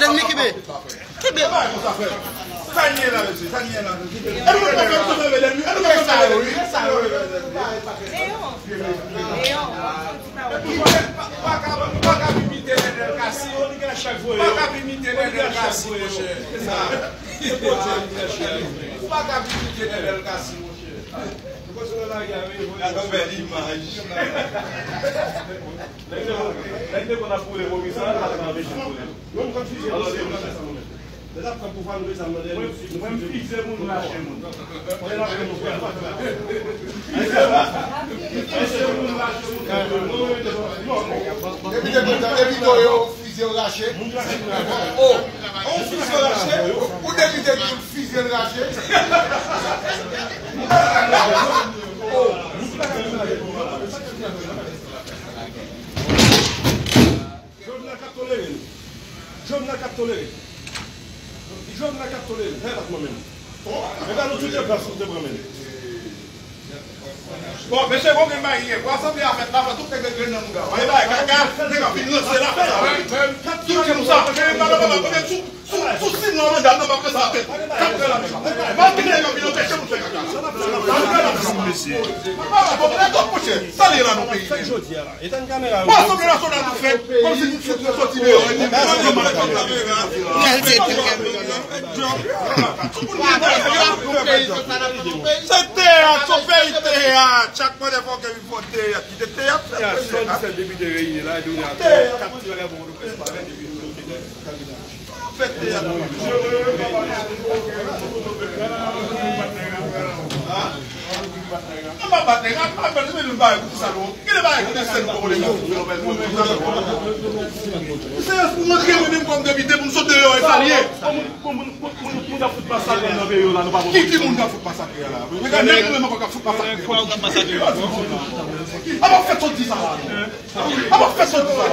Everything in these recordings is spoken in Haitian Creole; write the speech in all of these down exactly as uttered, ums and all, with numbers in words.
Lennmi kenbe. Kenbe. Sa n ye la, mesye? Sa n ye la, mesye? E nou menm k ap fè nou fè lennmi? E nou menm k ap fè lennmi? Ou pa ka, ou pa ka imite Nènèl Cassy. Ou pa ka imite Nènèl Cassy, monchè. Ou pa ka imite Nènèl Cassy, monchè. Gade yon bèl imaj. Nèg te konn ap boule Maurice la, pa t ka anpeche l boule. Mwen, mwen fize moun rache moun. Mwen, mwen fize moun rache moun. Fize moun rache moun. Depite kontan, depite yo fize yo rache. Oh, on fize yo rache. Ou depite ki fize l rache. Oh. Jovenel k ap tolere nou. Jovenel k ap tolere. Jovenel k ap tolere nou. Fè bat mwen menm. Men gade nou tout de plas nou te pran menm. Bon, mesye, bon, gen bagay ye. Pou asanble a fèt la, fò tout nèg ret grenn nan mouda. Wè bagay kaka, nèg ap vin ranse la, fè sa. Tout moun sa, gen bagay la, sou, sou, sou sis mwa manda, nou pa prezante. K ap fè la menm. Malgre nèg yo vin anpeche moun fè kaka. Sa n ap fè la, mesye. Bon, lè tout, monchè, sa li ye la nan peyi. Fèk jodi a la. Etann kamera yo. Bon, Asanble Nasyonal nou fè kòmsi nou soti deyò. Se teyat, se peyi teyat. Chak motherfucker vin fè teyat. Kite teyat. Sèt depite reyini la, e de kat ti bagay pou Pòtoprens pa fè depi nou kite. Fè teyat. An pa bat nèg, an pa bat nèg, men nou bay pou sa nou. Gen de bagay ki de sèn pou nèg. Se pou mwen ki mwen menm kòm depite pou m sot deyò, e sa l ye. Moun, moun, moun, moun, moun k ap fout masakre nan peyi yo la, nou pa konn. Ki, ki moun k ap fout masakre a la? Men gade nèg nou menm ankò k ap fout masakre. Kwa w k ap masakre yo? An pa fè sot di sa la. An pa fè sot di sa la.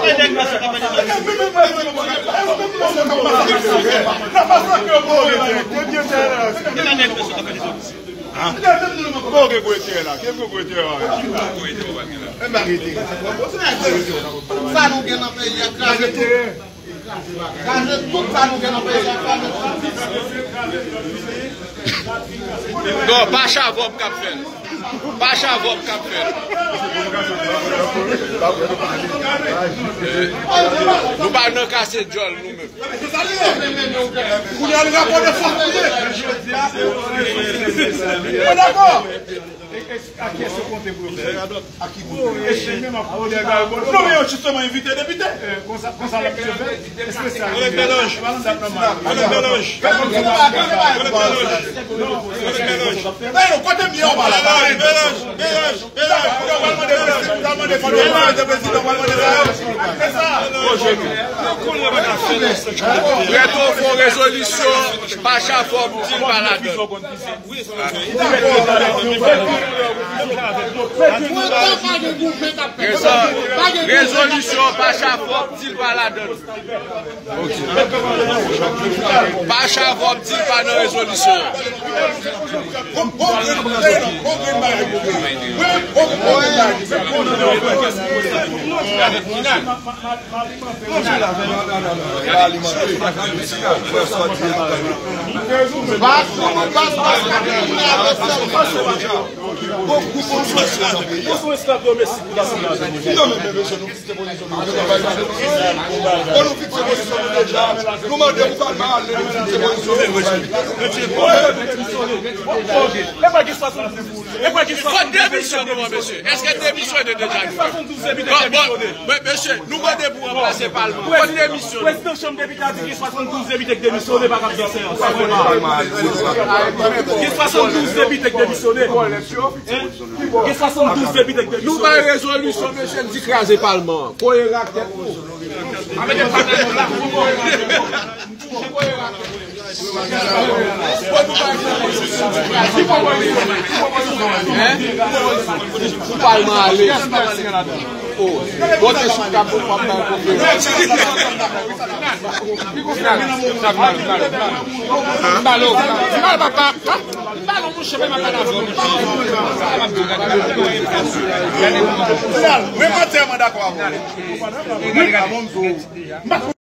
Sa nou gen nan peyi a kraze tout. Kraze tout sa nou gen nan peyi a, kraze tout. Non, pa Chavòb k ap fè l. Pa Chavòb k ap fè l. Eh, nou pa nan kase djòl nou menm. Kounye a, li rapò de fòs li ye. Mwen dakò. E, e, a kiyès yo konte pou yo fè? A ki kote? E se menm ap kote a. Non, men yo jisteman envite depite. Konsa, konsa l ap fè. Espesyal. Kolonèl Belange. Kolonèl Belange. Kolonèl Belange. Kolonèl Belange. Hey, yo, kote m ye, yo pa la. Belange, Belange, Belange. Yo pral mande prezidan, yo pral mande prezidan, yo pral mande prezidan, yo pral mande prezidan. Se sa. Yo konn mwen pa ka fè. Preto fè yon rezolisyon, pa Chavòb di l pa ladann. Rezo-, rezolisyon pa Chavòb di l pa ladann. Pa Chavòb di l pa nan rezolisyon an. Bon, nou fikse pozisyon nou deja. Nou mande pou palman ale, nou fikse pozisyon nou. Fò demisyone, mesye. Èske demisyone deja? Bon, bon, mesye, nou mande pou ranplase palman. Fò demisyone. Prezidan chanm depite a di gen swasanndouz depite k demisyone, pa ka gen seyans. Gen swasanndouz depite k demisyone. Gen swasanndouz depite k demisyon. Nou bay rezolisyon, mesye, n di kraze palman an. Koyere ak tèt nou. Pou palman ale. Oh, bon, te sou kab pou pa bay konferans. Mbalo, mbalo, papa. Mbalo, mouche, men makan avè w. Mwen mantè, mwen dakò avè w.